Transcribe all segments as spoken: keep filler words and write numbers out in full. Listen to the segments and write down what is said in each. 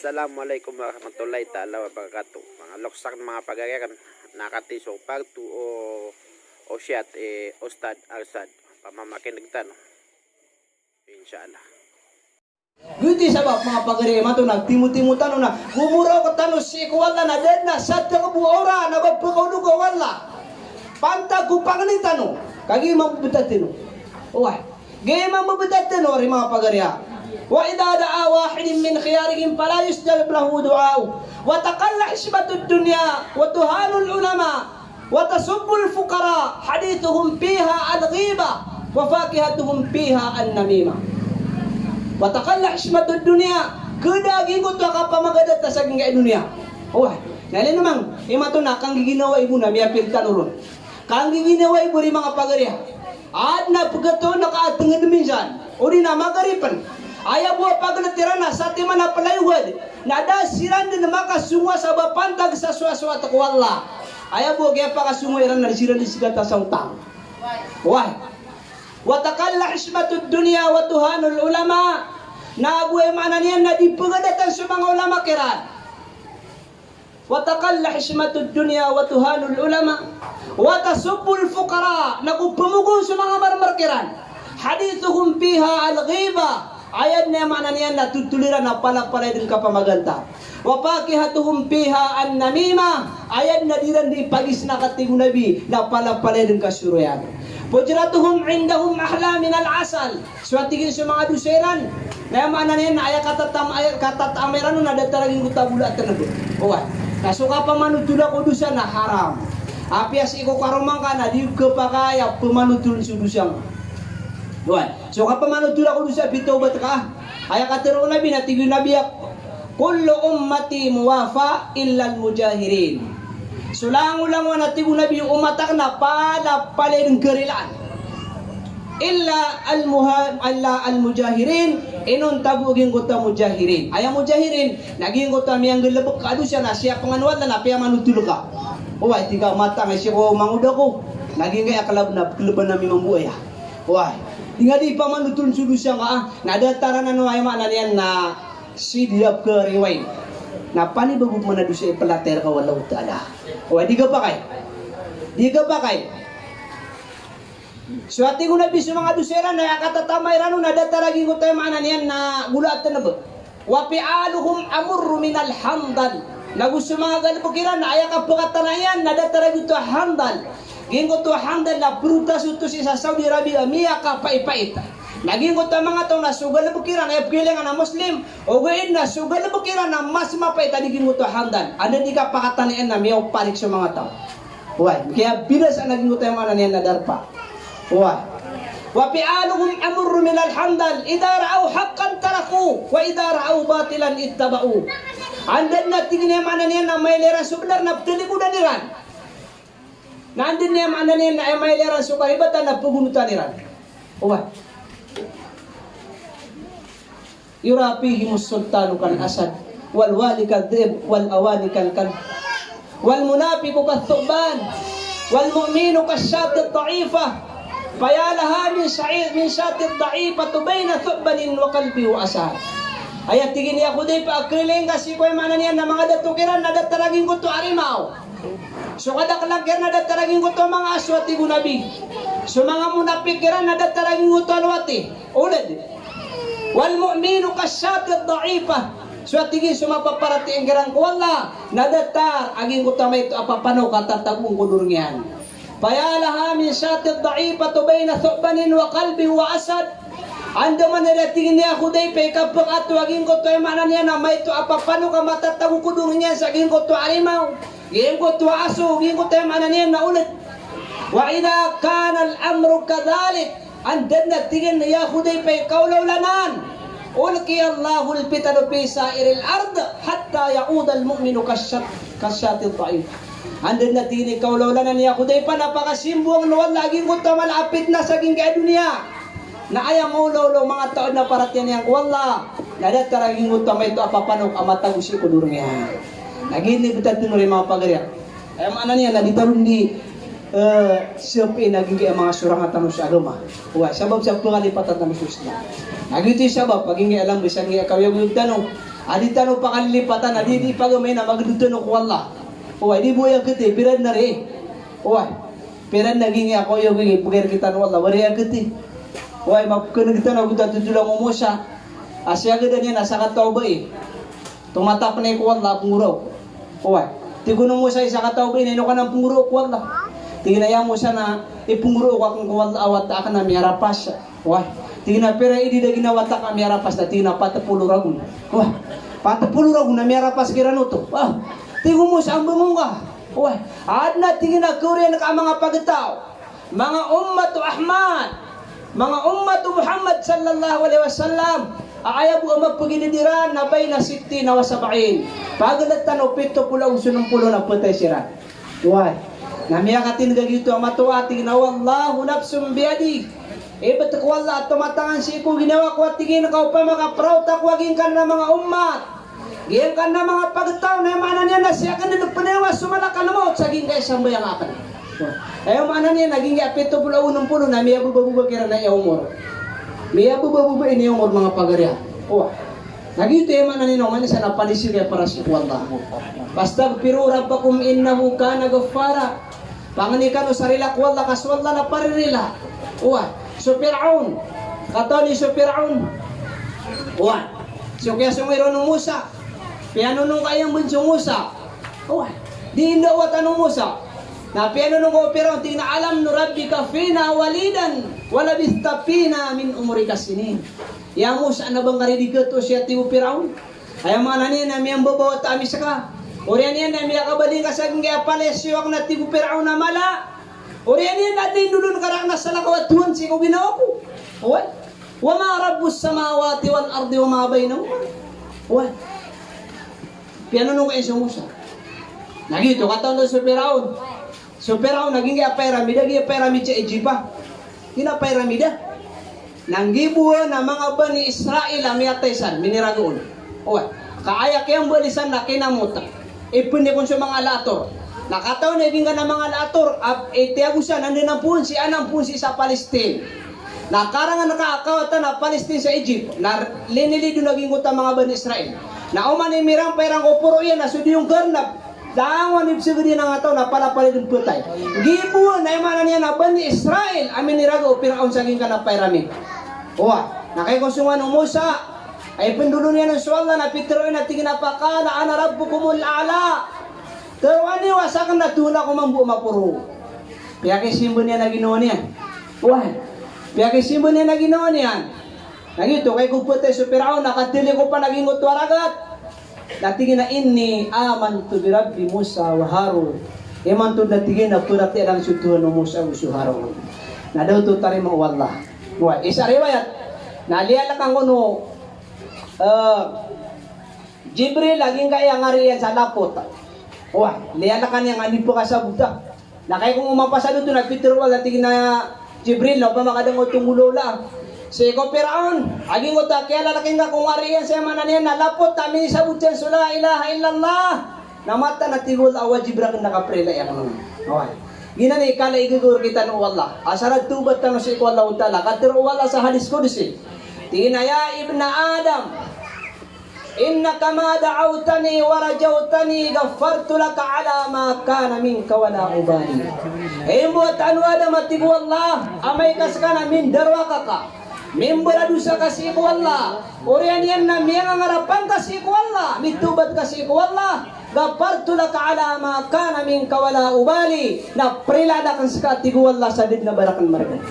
Assalamu alaikum warahmatullahi taala wabarakatuh. Manga loks akn, manga pagari akn, na katii so pagto o, o siyat i Ustadh Arsad, pamamakin'g tano. Insha Allah. Giyoto i sabap, manga pagari, imanto na timotimo tano na gomoraok tano sii ko Allah na da dn a satakbo a ora na ba pkaologa o Allah. Pantag ko pangni tano. Kagiya mambebetad tano. Oway. Giya mambebetad tano, ori manga pagari, a. Wa idha da'a wahidun min khiyarihim fala yustajab lahu du'a'uhu. Wa taqalla hishmatud dunya wa tuhanul ulama. Wa tasubbul fuqara, hadithuhum fiha al-ghibah, wa fakihatuhum fiha an-namimah. Wa taqalla hishmatud dunya, keda a giyangkoto a kapamagadata sa giyangkai a doniya. Oway, na ilay niyo man, imanto na kanggiginawai bo na miyapir tano ron. Kanggiginawai bo ri manga pagari. Adn a pegatoon ka a tenged minsan, odi na magaripn. Aya bo a pagelet iran na satiman a pelayowan, na da siran dn makasongowa sa ba pantag sa sowasowat ko Allah. Aya bo a kiyapakasongowa iran na di siran dn sigata sa otang. Oway. Wa taqalla hishmatud dunya wa tuhanul ulama. Na ago aya maana niyan na di pegadatan so manga ulama kiran. Wa taqalla hishmatud dunya wa tuhanul ulama. Wa tasubbul fuqara. Na ago pemogoon so manga marmar kiran. Hadithuhum fiha al-ghibah. Aya dn a maana niyan na totol iran a palapalaya dn kapamaganta. Wa fakihatuhum fiha an-namimah. Aya dn a di iran di pagisna, katii o Nabi, na palapalaya dn kasoroyan. Fujratuhum indahum ahla minal asal. So, a tig iyan, so manga dosa iran na aya maana niyan na aya katatam-, aya katataama iran on na datar a giyangkoto a golaten a bo. Oway. Na so kapamanothola ko dosa na haram. Apiya sii ko karoma ngka na di khapakay a pemanothol so dosa ngka. Oway. So kapamanothola ko dosa, pitawbat ka. Aya katharo o Nabi na tig o Nabi a, "Kullu ummati muwafa illal mujahirin." So langolangon, a tig o Nabi, o umat akn na palapalaya dn karilaan. Illa al-muha-, illa al-mujahirin, inonta bo giyangkoto a mujahirin. Aya mujahirin, na giyangkoto a miyanggalebek ka a dosa na siyapngan o Allah na piyamanotol ka. Oway, tig ka, matang, sii ko mangoda ko. Na giyangkaya a keleb na, keleban ami mambo aya. Oway, di nga di pamanotol so dosa ngka, a, na datar anan o, aya maana niyan na sii di a pkhariway. Na panibago pman a dosa i pelatay rka o Allahu Ta'ala. Oway, di khapakay. Di khapakay. So, a tig o Nabi, so manga dosa iran na aya katataama iran on na datar a giyangkoto a, aya maana niyan na golaten a bo. Wa fi'aluhum amurru minal handal. Na go so manga galebek iran na aya kapakatana iyan na datar a giyangkoto a handal. Giyangkoto a handal na prutas oto sii sa Saudi Arabia, miyakapaipait. Na giyangkoto a manga taw na so galebek iran na aya pkhilingan a Muslim, ogaid na so galebek iran na mas mapait a di giyangkoto a handal. Anda di kapakatana iyan na miyaoparik so manga taw. Oway, kiyabinasa na giyangkoto a, aya maana niyan na darpa. Oway. Wa fi'aluhum amurru minal handal, idha ra'aw haqqan tarakuh, wa idha ra'aw batilan ittaba'uh. Anda dn, a tig iyan, aya maana niyan na mailay iran so bnar na ptalikodan iran. Na anda dn, aya maana niyan na aya mailay iran so karibatan na pagonotan iran. Oway. Yura fihimus sultanu kal asad, wal wali kadh dhib, wal awani kal kalb, wal munafiqu kath thu'ban, wal mu'minu kash shatid dha'ifah. Faya laha min sha'i-, min shatid dha'ifah baina thu'banin wa kalbin wa asad. Aya tig iyan, ya Hudhayfah, a keliling ka sii ko, aya maana niyan na manga dato kiran na datar a giyangkoto a arimaw. So kadaklan kiran na datar a giyangkoto a manga aso, a tig o Nabi. So manga munafik kiran na datar a giyangkoto a lowati, oled. Wal mu'minu kash shatid dha'ifah. So, a tig iyan, so mapaparatiyaya kiran ko Allah na datar a giyangkoto a maito a papanok a tatagoon ko dorong iyan. Faya laha min shatid dha'ifah baina thu'banin wa kalbin wa asad. Andamanaya, a tig iyan, ya Hudhayfah, i kapakato a giyangkoto a, aya maana niyan na maito a papanok a matatago ko dorong iyan sa giyangkoto a arimaw, giyangkoto a aso, giyangkoto a, aya maana niyan na oled. Wa idha kana al-amru kadhalik, anda dn, a tig iyan, ya Hudhayfah, i kaolaola anan, ulqiya Allahul fitana fi sa'iril ard hatta ya'udal mu'minu kash shat-, kash shatid dha'ifah. Anda dn, a tig iyan, i kaolaola anan, ya Hudhayfah, na pakasimbowang o Allah a giyangkoto a mala a pitna sa giyangkai a doniya. Na aya maolaola o manga taw a adn a paratiyaya niyan ko Allah na datar a giyangkoto a maito a papanok a matago sii ko dorong iyan. Na giya i btad tano ri, manga pagari. Aya maana niyan na di tano dn di, eh, siyapin a giyangkai a manga sorang tano sa agama. Oway, sabap sa pngalipatan tano so Islam. Na giyoto i sabap a giyangkai a lamba sa giyangkai a kaoyagoyag tano. A di tano pakalilipatan, a di, di pagamay na magdotano ko Allah. Oway, di bo aya kati, pira na ri. Oway, pira na ginggi ako iyo ginggi, pagir kita no Allah, wari aya kati. Oway, mapkn kita na gota totolang o Musa. A siyagadan iyan a sakataw a bai. Tomatap na i ko Allah a pnggoro. Oway. Tig o Musa i sakataw a bai, na ino ka na pnggoro ko Allah. Tig iyan a ya Musa na ipnggoro ko akn ko Allah a wata akn a miyarapas. Oway. Tig iyan a pira i di da gina wata ka miyarapas na, tig iyan a pat polo ragon. Oway. Pat polo ragon a miyarapas kiran oto. Oway. Tig o Musa a mbngonga. Oway. Adn a tig iyan a kawriyan ka a manga pagtaw. Manga ummat o Ahmad, manga ummat o Muhammad sallallahu alaihi wasallam, a aya bo a mapagidad iran na baina sittina wa sab'in. Pagltan o pito polo ago sonom polo na ptay siran. Oway. Na miyakatindg a giyoto a matoa, tig iyan a wallahu nafsun biyadih. Ibt ko Allah a tomatangan sii ko ginawa ko, a tig iyan, ka opama ka praot ako a giyangkanan a manga ummat. Giyangkanan a manga pagtaw na aya maana niyan na sii akn dn pnayawa so malakal mawt sa giyangkai a sambayang akn. Aya maana niyan na giyangkai a pito polo ago onom polo na miyababababain iran aya omor. Miyababababain aya omor, manga pagari akn. Oway. Na giyoto aya maana niyan, oman isa na panisigay para sii ko Allah. Fastaghfiru rabbakum innahu kana ghaffara. Pangni kano sa rila ko Allah, ka so Allah na paririla. Oway. So Firaun. Katawan iyo so Firaun? Oway. So kiyasong iran o Musa. Piyanonongka iyan bn so Musa. Oway. Di inda watan o Musa. Na piyanonongka o Firaun, tig iyan a, "Alam nurabbika fina walidan, wa labithta fina min umrika sinin." Ya Musa, na ba ngka di katoos, tig o Firaun. Aya maana niyan na miyambabawata ami ska. Oriyan iyan na miyakabaling ka sa giyangkai a palace akn, a tig o Firaun a mala. Oriyan iyan na di ndolon ka rakn a salakaw a Tuhan sii ko ginawa ko. Oway. Wa ma rabbus samawati wal ardi wa ma bainahuma. Oway. Piyanonongka iyan so Musa. Na giyoto katawan o so Firaun. So Firaun a giyangkai a pyramid, a giyangkai a pyramid sa Egypt a. Giya pyramid a. Na nggibo a manga Bani Israel a miyatay san, miniraga on. Oway. Ka aya kiyambali san na kinamot. Ipndik on so manga alaator. Na katawan iyan a giyangkanan a manga alaator a, eh, tiyago san, anda na poon sii, anan poon sii sa Palestine. Na karangan ka a kawatan a Palestine sa Egypt. Na linilid on a giyangkoto a manga Bani Israel. Na oman i mirampay iran ko poro iyan na so diyong karnap. Langon i bsgd iyan a manga taw na palapalid on ptay. Nggibo a aya maana niyan na Bani Israel a miniraga o Firaun sa giyangkanan a pyramid. Oway, na kay ko songan o Musa, a ipndolon iyan on so Allah na pitharo iyan a tig iyan a faqala ana rabbukumul a'la. Tharoa niyo a sakn na Tuhan ako mambo a maporo. Piyakisimba niyan a ginawa niyan. Oway. Piyakisimba niyan a ginawa niyan. Na giyoto, kay ko ptay so Firaun, na kathilikopan a giyangkoto a ragat. Na tig iyan a, "Inni amantu bi Rabbi Musa wa Harun." Imanto na tig iyan a paratiyayaan so Tuhan o Musa ago so Harun. Na da oto tarima o Allah. Oway, isa riwayat. Na liyalkan ko o, eh, Jibril a giyangkai a ngari iyan sa lapot. Oway, liyalkan iyan a di pkasabota. Na kay ko mapasad oto na pitharo o Allah, tig iyan a Jibril, na opama ka dn oto nggolawla sii ko Firaun a giyangkoto a kiyalalkin ka ko ngari iyan sa aya maana niyan na lapot a minisabot iyan so la ilaha illallah. Na mataan a tig o Allah a wajib rakn a kaprilaan iyan. Oway. Giyanan i kala i gagaw rktano o Allah. Asar a tawbat tano sii ko Allahu Ta'ala. Katharo o Allah sa hadis qudsi. Tig iyan a, "Ya ibna Adam, innaka ma da'awtani wa rajawtani ghaffartu laka ala ma kana minka wa la ubali." Hay mbawata o Adam, a tig o Allah, amay ka skano a mindarowaka ka, mimbaradosa ka sii ko Allah, oriyan iyan na miyangangarapan ka sii ko Allah, mitawbat ka sii ko Allah, ghaffartu laka ala ma kana minka wa la ubali, na prilaan akn ska, tig o Allah, sa da dn a ba rakn margn.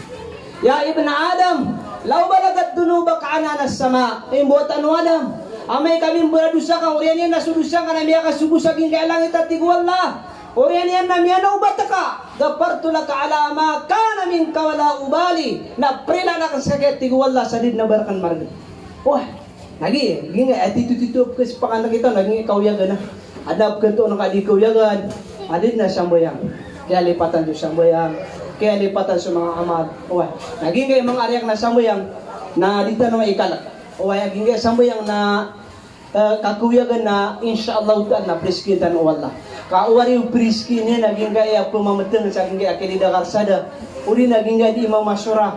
Ya ibna Adam, law balagat dhunubaka anana as-sama. Hay mbawata o Adam, amay ka mimbaradosa ka, oriyan iyan na so dosa ngka na miyakasogo sa giyangkai a langit, a tig o Allah. Oriyan iyan na miyanawbat ka, ghaffartu laka ala ma kana minka wa la ubali. Na prilaan akn ska, tig o Allah, sa da dn a ba rakn margn. Oway. Lagid, giya, eh, tito-tito, pkaspakan na kita, lagid kawiyagan na. Adn a pkhanto na ka di kawiyagan, adn a sambayang. Kiyalipatan so sambayang, kiyalipatan so manga amal. Oway. Lagid giya manga ariyak na sambayang, na di tano ikalk. Oway, lagid giya sambayang na, eh, kakawiyagan na, insha Allah ta'ala, na prizkian tano o Allah. Ka o ari o prizki niyan, lagid giya pmamtng sa lagid giya kilid a karsada. Odi na lagid giya di mamasora.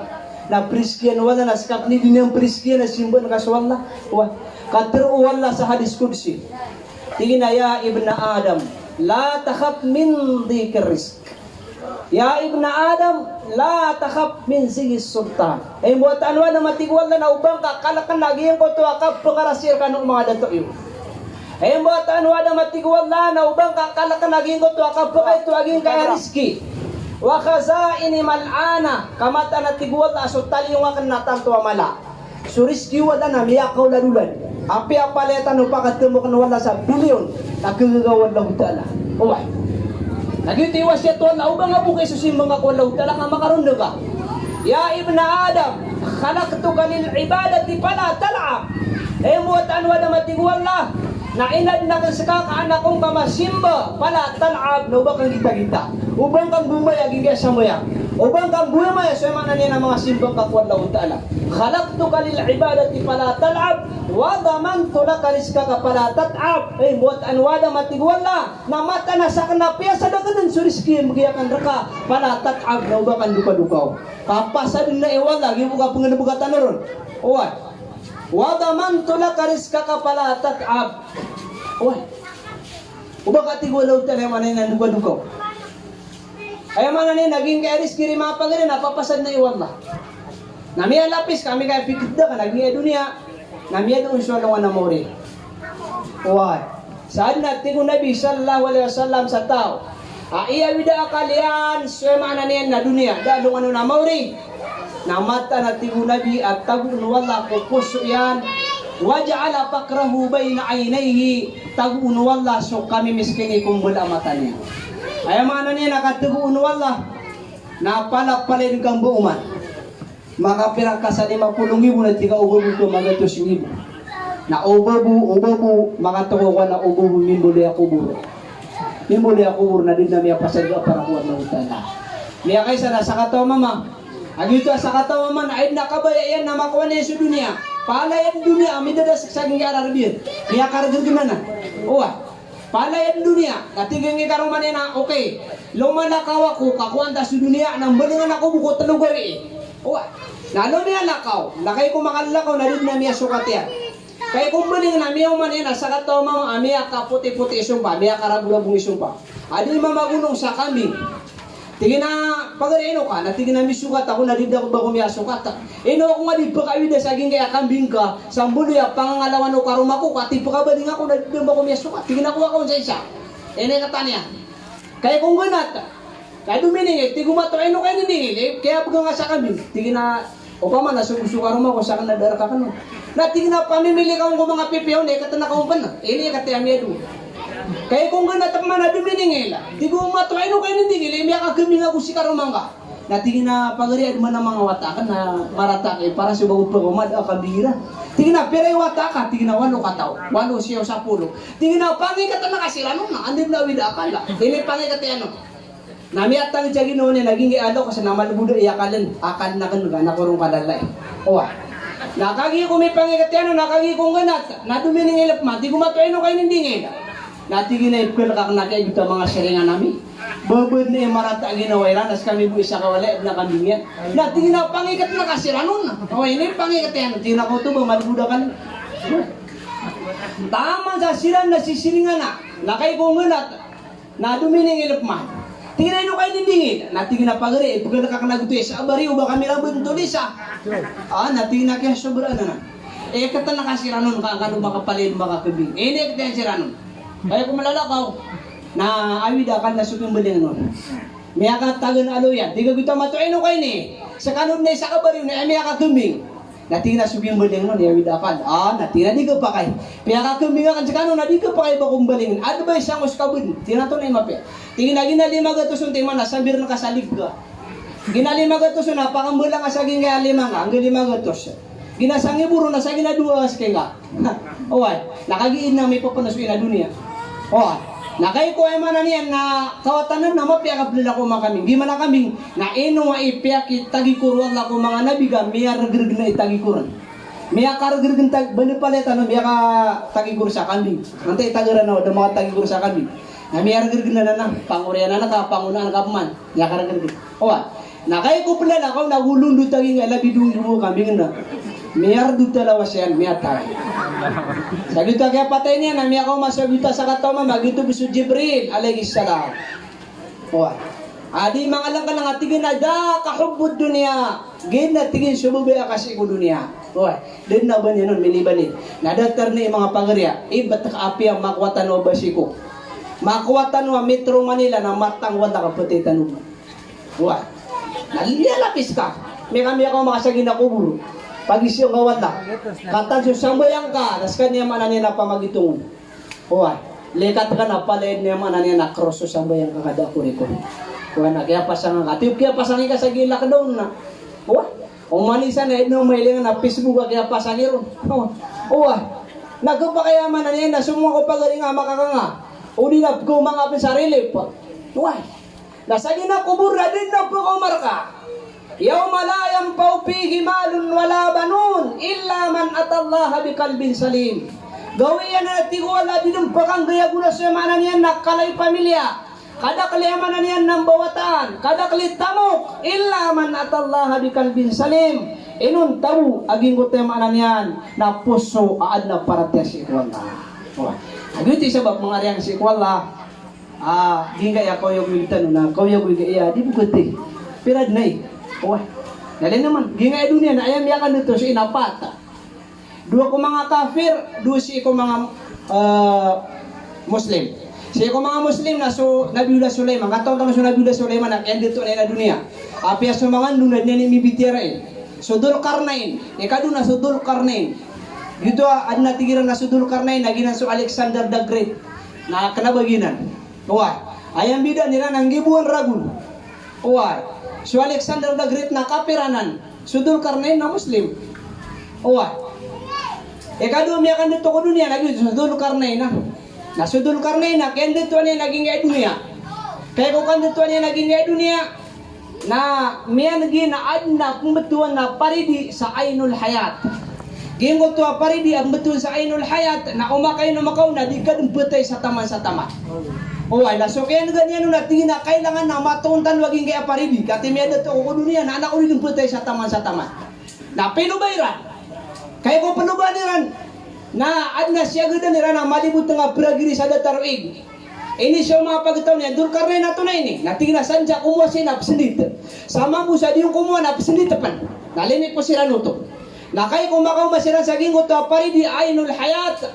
Na priskiyan o Allah na seka pn i di niyan priskiyan a simbaan ka so Allah. Wa, katharo o Allah sa hadis qudsi. Tig iyan a, "Ya ibna Adam, la takhaf min dhiqir rizq. Ya ibna Adam, la takhaf min ziyis sultan." Hay mbawataan o Adam, a tig o Allah, na o ba ngka kalkn a giyangkoto a kapkarasi rkano o manga dato iyo. Hay mbawataan o Adam, a tig o Allah, na o ba ngka kalkn a giyangkoto a kapakaito a giyangkaya rizki. Wa khazaini mal'ana, ka mataan, a tig o Allah, a so taliyong akn na tanto a mala. So rizki o Allah na miyakaolad-olad. Apiya palaya tano pakatmokn o Allah sa bilyon, na kagaga o Allahu Ta'ala. Oway. Na giyoto i wasiyat o Allah, o ba ngka bo kay so simbaan ka ko Allahu Ta'ala ka makaroon ka. Ya ibna Adam, khalaqtuka lil ibadati fala tal'ab. Hay mbawataan o Adam, a tig o Allah, na inadn akn ska ka an ako ngka masimba, fala tal'ab, na o ba ngka nggitagita. O ba ngka nggomaya giyangkaya sambayang. O ba ngka nggomaya so aya maana niyan a manga simbaan ka ko Allahu Ta'ala. Khalaqtuka lil ibadati fala tal'ab, wa dhamantu laka rizqaka fala tat'ab. Hay mbawataan o Adam, a tig o Allah, na mataan a sakn a piyasad akn dn so rizki a mbgay akn rka, fala tat'ab, na o ba ka ndokadokaw. Kapasadn na i o Allah, giya bo kapngnbgatan ron. Oway. Wa dhamantu laka rizqaka fala tat'ab. Oway. O ba ka, tig o Allahu Ta'ala, aya maana niyan a ndokadokaw. Aya maana niyan a giyangkaya rizki ri mapagari na papasadn na i o Allah. Na miyalapis ka, amay ka pikir ka na giyangkaya doniya, na miyadoon so alongan a maori. Oway. Sa adn a tig o Nabi sallallahu alaihi wasallam sa taw a iyawid a akal iyan so aya maana niyan na doniya, da alongan on a maori. Na mataan, a tig o Nabi, a tagoon o Allah ko poso iyan, wa ja'ala faqrahu baina aynayhi, tagoon o Allah so kamimiskin i ko mbala a mata niyan. Aya maana niyan a katagoon o Allah na palapalaya dn ka mba oman. Makapira ka sa lima polo nggibo na tig ka o ba bo ka magatos nggibo. Na o ba bo, o ba bo, makatokaw ka na o ba bo mimbaloy a kobor. Mimbaloy a kobor na di na miyapasad ka para ko Allahu Ta'ala. Miyakaisa na sakataw a mama. A giyoto a sakataw a mama na aya dn a kabaya iyan na makowa niyan so doniya. Palaya dn doniya a midadask sa giyangkaya rarb iyan. Miyakargrg anan. Oway. Palaya dn doniya, na tig iyan i karoma niyan a, okay, lomalakaw ako, ka kowaan ta so doniya, na mbalingan ako bo ko tlo gawii. Oway. Na lomalakaw, na kagiya ko makalakaw, na di dn a miyasokat iyan. Kagiya ko mbalingan a miyaoma niyan a sakataw a mama a miyakapotipoti i sompa, miyakaraborabong i sompa. A di mamagonong sa kambing. Tig iyan a, pagari, ino ka? Na tig iyan a, misokat ako, na di dn ako ba ko miyasokat. Ino ako nga di pakaawida sa giyangkaya kambing ka, sa mbaloy a pangangalawan o karoma ko, ka di pakabaling ako, na di dn ba ko miyasokat. Tig iyan a, kowa ka on sa isa. Ino i katan iyan. Kagiya ko nggnat. Ka dominingil, tig o matowa, ino ka inindingil, e, kiyabgan ka sa kambing. Tig iyan a, opama na so, so karoma ko, sakn na da rk akn on. Na tig iyan a, pamimili ka on ko manga pipiya on, e, katn ka on pn. Ino i katan iyan a miyado. Kagiya ko nggnat pman a dominingil. Tig o matowa, ino ka inindingil, e, miyakakambing ako si karoma ngka. Na tig iyan a, pagari, adn man a manga wata akn na marata akn, e, para so ba ko pagomad a kambing iran. Tig iyan a, pira i wata ka? Tig iyan a, walo kataw. Walo, siyaw, sapolo. Tig iyan a, pangikatn ka siran on, na anda dn a awid a akal. Ino i pangikatn iyan on. Na miyatangkd sa ginawa niyan a giyangkai a loks na malbod i akaln, akaln akn ka na korong ka lalai. Oway. Na kagiya ko mipangikatn iyan on, na kagiya ko nggnat, na dominingil pman, tig o matowa, ino ka inindingil. Na tig iyan a, ipkhalk akn a kiyagita manga siringan ami. Ba badn i marata a ginawa iran, na skami bo i sakawalay, adn a kambing iyan. Na tig iyan a, pangikatn ka siran on. Oway, ino i pangikatn iyan on, tig iyan a, koto ba malbod a akal. Taman sa siran na sisiringan a, na kagiya ko nggnat, na dominingil pman. Tig iyan a, ino ka inindingil? Na tig iyan a, pagari, ipkhalk akn a giyoto i sabar iyo, ba kami rabat oto di sa. A, na tig iyan a, kiyasobraan anan. E, katn ka siran on, ka kano makapalaya dn makakambing. Ino i katan iyan siran on. Kagiya ko malalakaw. Na awid a akal na so kimbalingan on. Miyakatagan a aloy iyan. Tig a giyoto a matowa, ino ka ini? Skano dn i sabar iyo na miyakakambing. Na tig iyan a, so kimbalingan on, iyawid a akal. A, na tig iyan a, di kapakay. Piyakakambing akn skano na di kapakay ba ko mbalingan. Advice angko ska badn. Tig iyan a, antonaa i mapiya? Tig iyan a, giya lima gatos on, tig iyan a, sambiran ka sa lig ka. Giya lima gatos on na pakambala ngka sa giyangkaya lima ngka, angkai lima gatos. Giya sangibo ron na sa giya dowa a ska ngka. Oway, na kagiya na mipapanasoy na doniya. Oway, na kagiya ko aya maana niyan na kawatan na mapiya a kaplala ko manga kambing. Giya man a kambing, na ino a ipiyakitagikor o Allah ko manga nabi ka miyargrg na itagikor. Miyakargrg na tag-, bali pala tano miyakatagikor sa kambing. Antaa i tagar anan o da makatagikor sa kambing. Na miyargrg na, na, na, pangoriyan anan ka, pangonaan ka pman. Miyakargrg. Oway. Na kagiya ko plalakaw na golondo tagi nga labi donggi bo kambing na miyardo talawas iyan, miyatay. Sa giyoto a kiyapatay niyan na miyakaoma so giyoto a sakataw a mama, giyoto bo so Jibril alayhis salam. Oway. A di mangalangkalang a tig iyan a dhaka hubbud dunya. Giyanan a tig iyan so babaya a kasii ko doniya. Oway. Da dn a ba niyan on minibanid. Na datar i manga pagari a, ibt ka apiya makowa tano a ba sii ko, makowa tano a Metro Manila na matang wala ka ptay tano. Oway. Na liyalapis ka. Miyaka, miyakaoma ka sa gina kobor. Pagizaan ka o Allah. Kataan so sambayang ka, na skaniyan maana niyan na pamagitong on. Oway. Likat ka na palaya niyan maana niyan na cross so sambayang ka, kada ko rikor. Oway, na kiyapasangan ka. Tiyo kiyapasangi ka sa gina lockdown na. Oway. Oman i isa na ino mailingan a Facebook a kiyapasangi ron. Oway. Oway. Na khapakay a maana niyan na so manga ko pagari nga makakanga. O di na pkaoma nga pn sa relief. Oway. Na sa gina kobor na da dn a pkaoma rka. Yawma la yanfa'u fihi malun wala banun illa man atallaha biqalbin salim. Gawii anan a tig o Allah a di dn pkanggay a gona so maana niyan na kala i pamilya, kadakl i maana niyan na mbawataan, kadakl i tamok, illa man atallaha biqalbin salim. Inonta bo a giyangkoto a maana niyan na poso a adn a paratiyaya sii ko Allah. Oway. A giyoto i sabap manga riyang sii ko Allah. A, giyangkaya kaoyagoyag tano na kaoyagoyag aya, di bo kathay. Pira dn ay. Oway. Na lagid man, giyangkaya doniya na aya miyakandod oto sii na pat. Dowa ko manga kafir, dowa sii ko manga, eh, Muslim. Sii ko manga Muslim na so Nabiyullah Sulaiman. Katawan tano so Nabiyullah Sulaiman na kiyandod oto a doniya. Apiya so manga ndo na di niyan mibitiyarai. So Dhul Qarnayn. Ikadowa na so Dhul Qarnayn. Giyoto a, adn a tig iran na so Dhul Qarnayn na giyanan so Alexander the Great. Na kna ba giyanan. Oway. Aya mbidaan iran na nggibo on ragon. Oway. So Alexander the Great na kafir anan. So Dhul Qarnayn na Muslim. Oway. Ikadowa a miyakandod oto ko doniya na giyoto so Dhul Qarnayn na. Na so Dhul Qarnayn na kiyandod oto niyan a giyangkaya doniya. Kagiya ko kandod oto niyan a giyangkaya doniya. Na miyan'g iyan a adn a pmbtowan a paridi sa Ainul Hayat. Giyangkoto a paridi a pmbtowan sa Ainul Hayat, na o makainom ka on na di ka dn phatay sa taman sa taman. Oway, na so kiyan'gan iyan on na tig iyan a kailangan na matoon tano a giyangkaya paridi. Katii miyadato ako ko doniya na an ako di dn phatay sa taman sa taman. Na pinoba iran. Kagiya ko pinoba iran, na adn a siyagadan iran a malibotng a pragiri sa datar o ig. Ini so manga pagtaw niyan, Dhul Qarnayn a tonaa ini. Na tig iyan a san sa komowa sii na psndit. Sa mambo sa di on komowa na psndit pn. Na linipos iran oto. Na kagiya ko makaoma siran sa giyangkoto a paridi Ainul Hayat.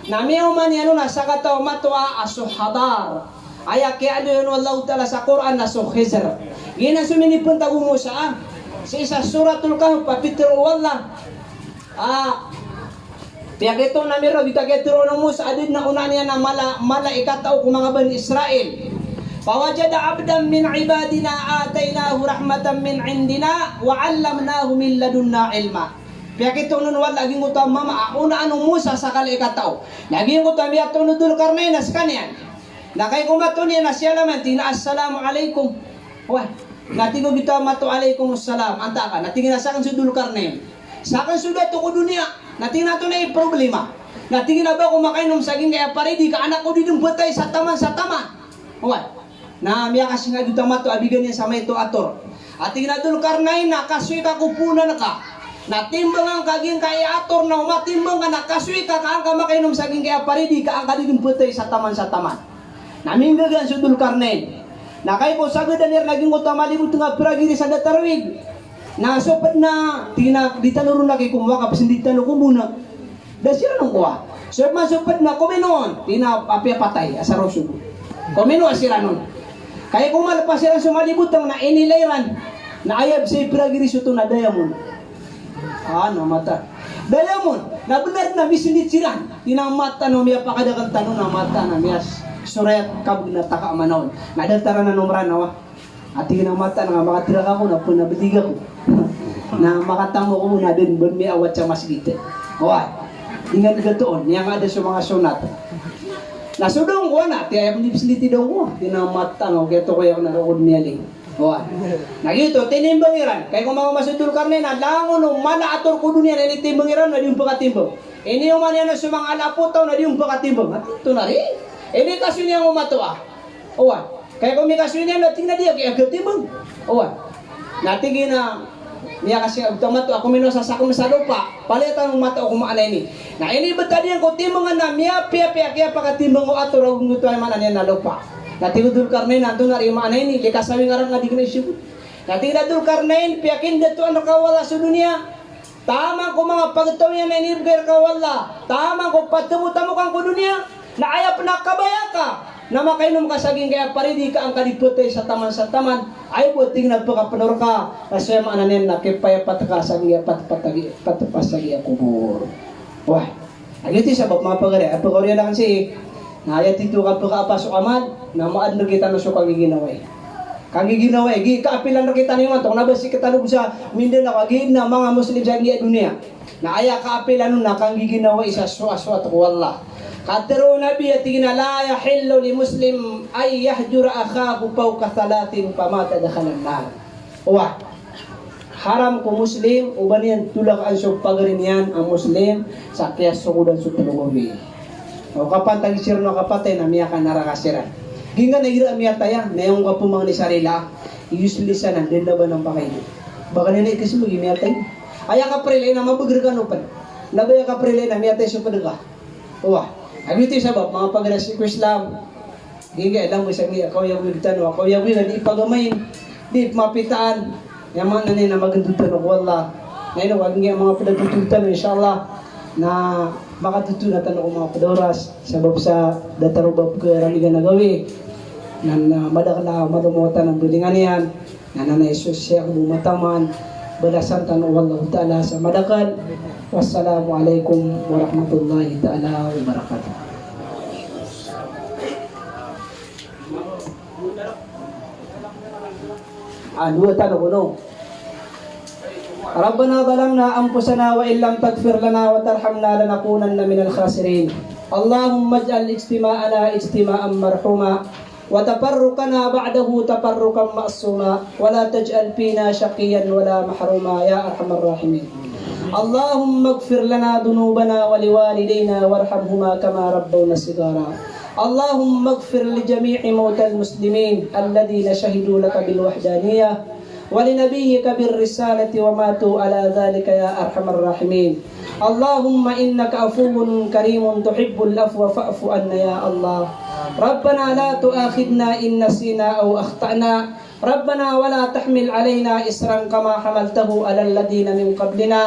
Na miyaoma niyan on a sakataw a matoa a so hadar. Aya kiyaaloy on o Allahu Ta'ala sa Qur'an na so Khidr. Giyanan so minipantag o Musa, a. Sii sa Suratul Kahf, a pitharo o Allah. A, piyakitoon ami roo, giyoto a kiyatharoa o Musa a da dn a onaan iyan a mala, mala i katao ko manga Bani Israil. Fawajada abdan min ibadina atainahu rahmatan min indina wa allamnahu min ladunna ilma. Piyakitoon o Allah a giyangkoto a mama a onaan o Musa sa kala i katao. Na giyangkoto a miyatoon o Dhul Qarnayn na skaniyan. Na kagiya ko matoon iyan na siyalaman, tig iyan a, "Assalamu alaikum." Oway. Na tig o giyoto a matoa, "Alaikumus salam. Antaa ka?" Na tig iyan a, "Sakn so Dhul Qarnayn. Sakn so dato ko doniya." Na tig iyan a, "Antonaa i problema?" Na tig iyan a, "Ba ako makainom sa giyangkaya paridi ka an ako di dn phatay sa taman sa taman." Oway. Na miyakasinga giyoto a matoa a bigan iyan sa maito a ator. A tig iyan a, "Dhul Qarnayn, na kasoy ka ko poonan ka. Na timbangan ka giyangkaya ator, na o matimbang ka na kasoy ka ka an ka makainom sa giyangkaya paridi ka an ka di dn phatay sa taman sa taman." Na minggagaan so Dhul Qarnayn. Na kagiya ko sagadan iran a giyangkoto a malibotng a pragiri sa datar o ig. Na so pd na, tig iyan a, di tano ron lagid komowa ka psndit tano komowa na. Da siran on kowa. So pd na, so pd na kominoon, tig iyan a, apiya patay a sa rosog. Kominoa siran on. Kagiya ko malpas iran so malibotng na inilay iran. Na aya bs i pragiri so oto na diamond. A, na mata. Diamond. Na bnar na misndit siran. Tig iyan a, mata na miyapakadakl tano na mata na miyas. Soraya kabg na taka manaon. Na datar anan o Mranaw a. A tig iyan a, mata na makatrak ako na pn a btig ako. Na makatamok ako na dn bn miyawat sa masgit. Oway. Ingd gatoon, aya nga da so manga sonat. Na so dong ko ana, tig iyan a, aya pn di psndit i dong ko. Tig iyan a, mata na, okay, to ko aya na rokod miyaling. Oway. Na giyoto, tinimbang iran. Kagiya ko makaoma so Dhul Qarnayn na langon o mala a ator ko doniya na initimbang iran na di on phakatimbang. Iniyoman iyan so manga ala a potaw na di on phakatimbang. Ati, oto na ri. Inikasoy niyan ko matoa. Oway. Kagiya ko mikasoy niyan na tig iyan a di aki, aki timbang. Oway. Na tig iyan a miyakasi a oto mato ako mino sa sakom sa lopa. Palaya tano mato ako maana ini. Na inibtad iyan ko timbang na miyapiyapiya kiyapakatimbang o ator a oto a maana niyan na lopa. Na tig o Dhul Qarnayn, antonaa i maana ini, likasawi ngaran nga di ko na isibot. Na tig iyan a Dhul Qarnayn, piyakindatoan rka o Allah so doniya. Taman ko manga pagtaw iyan na inibgay rka o Allah, taman ko patamotamokan ko doniya, na aya pn a kabaya ka na makainom ka sa giyangkaya paridi ka angka di phatay sa taman sa taman, aya bo a tig iyan a pkapnor ka, na so aya maana niyan na kipayapat ka sa giyangkaya pat, pat, pat, pat sa giyangkaya kobor. Wah. Lagid oto i sabap, manga pagari, a pkaoriyan akn sii, na aya tito ka pkaapas o amal, na maadn rktano so kagiginawai. Kagiginawai, gi kaapilan rktano imanto, na ba sktano bo sa Mindanao, kagiya na manga Muslim sa giyangkaya doniya. Na aya kaapilan on na kagiginawai sa soasoat ko Allah. Katharo o Nabi a tig iyan a, "La yahillu li muslim an yahjura akhahu fawqa thalathin famata dakhalan nar." Oway. Haram ko Muslim o ba niyan tolakan so pagari niyan a Muslim sa kiyasogodan so tlo gawii. O kapantag siran o kapatay na miyakanaraka siran. Giyangkanan a igira miyatay a, na aya kapamangni sa rila, i useless anan, da dn a ba niyan pakaini. Ba ka niyan ikasmbag i miyatay. Aya kaprila iyan na mabagr kano pn. Na ba aya kaprila iyan na miyatay so pd ka. Oway. Lagid oto i sabap, manga pagari ko Islam. Giyangkaya langowan sa giyangkaya kaoyagoyag tano, kaoyagoyag a di pagamain, di pmapitaan. Aya maana niyan na magndod tano ko Allah. Na ino, giyangkaya manga pd a totol tano, insha Allah, na makatotol tano ko manga pd a oras, sabap sa datar o ba pkharamigan a gawii. Na, na madakl a madamotan a balingan iyan. Na nanay so Sheikh bo mataman, balasan tano o Allahu Ta'ala sa madakl. Wassalamu alaikum warahmatullahi ta'ala wabarakatuh. Ah, dowa tano kono. ربنا ظلمنا أنفسنا وإن لم تغفر لنا وترحمنا لنكونن من الخاسرين. اللهم اجعل اجتماعنا اجتماعا مرحوما وتفرقنا بعده تفرقا معصوما ولا تجعل فينا شقيا ولا محروما يا أرحم الراحمين. اللهم اغفر لنا ذنوبنا ولوالدينا وارحمهما كما ربونا صغارا. اللهم اغفر لجميع موتى المسلمين الذين شهدوا لك بالوحدانية ولنبيك بالرسالة وماتوا على ذلك يا أرحم الراحمين. اللهم إنك عفو كريم تحب العفو فاعف عنا يا الله. ربنا لا تؤاخذنا إن نسينا أو أخطأنا. ربنا ولا تحمل علينا إصرا كما حملته على الذين من قبلنا.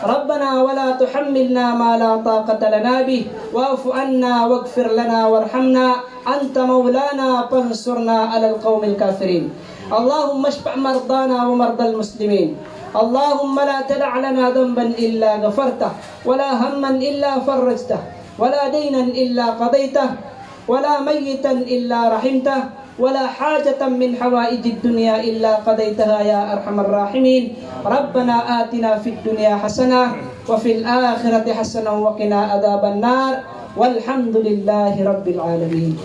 ربنا ولا تحملنا ما لا طاقة لنا به. واعف عنا واغفر لنا وارحمنا. أنت مولانا فانصرنا على القوم الكافرين. اللهم اشف مرضانا ومرضى المسلمين. اللهم لا تدع لنا ذنبا إلا غفرته، ولا هما إلا فرجته، ولا دينا إلا قضيته، ولا ميتا إلا رحمته، ولا حاجة من حوائج الدنيا إلا قضيتها يا أرحم الراحمين. ربنا آتنا في الدنيا حسنة وفي الآخرة حسنة وقنا عذاب النار. والحمد لله رب العالمين.